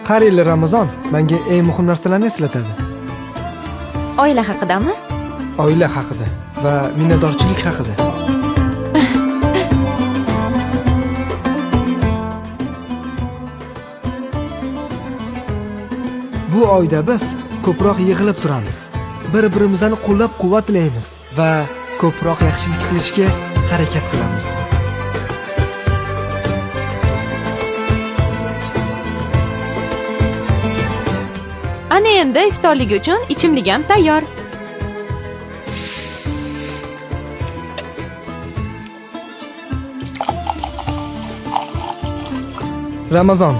Har yili Ramazon menga eng muhim narsalarni eslatadi. Oila haqidami? Oila haqida va minnatdorchilik haqida. Bu oyda biz ko'proq yig'ilib turamiz. Bir-birimizni qo'llab-quvvatlaymiz va ko'proq yaxshilik qilishga harakat qilamiz. Ana endi iftorlik uchun ichimlik ham tayyor. Ramazon.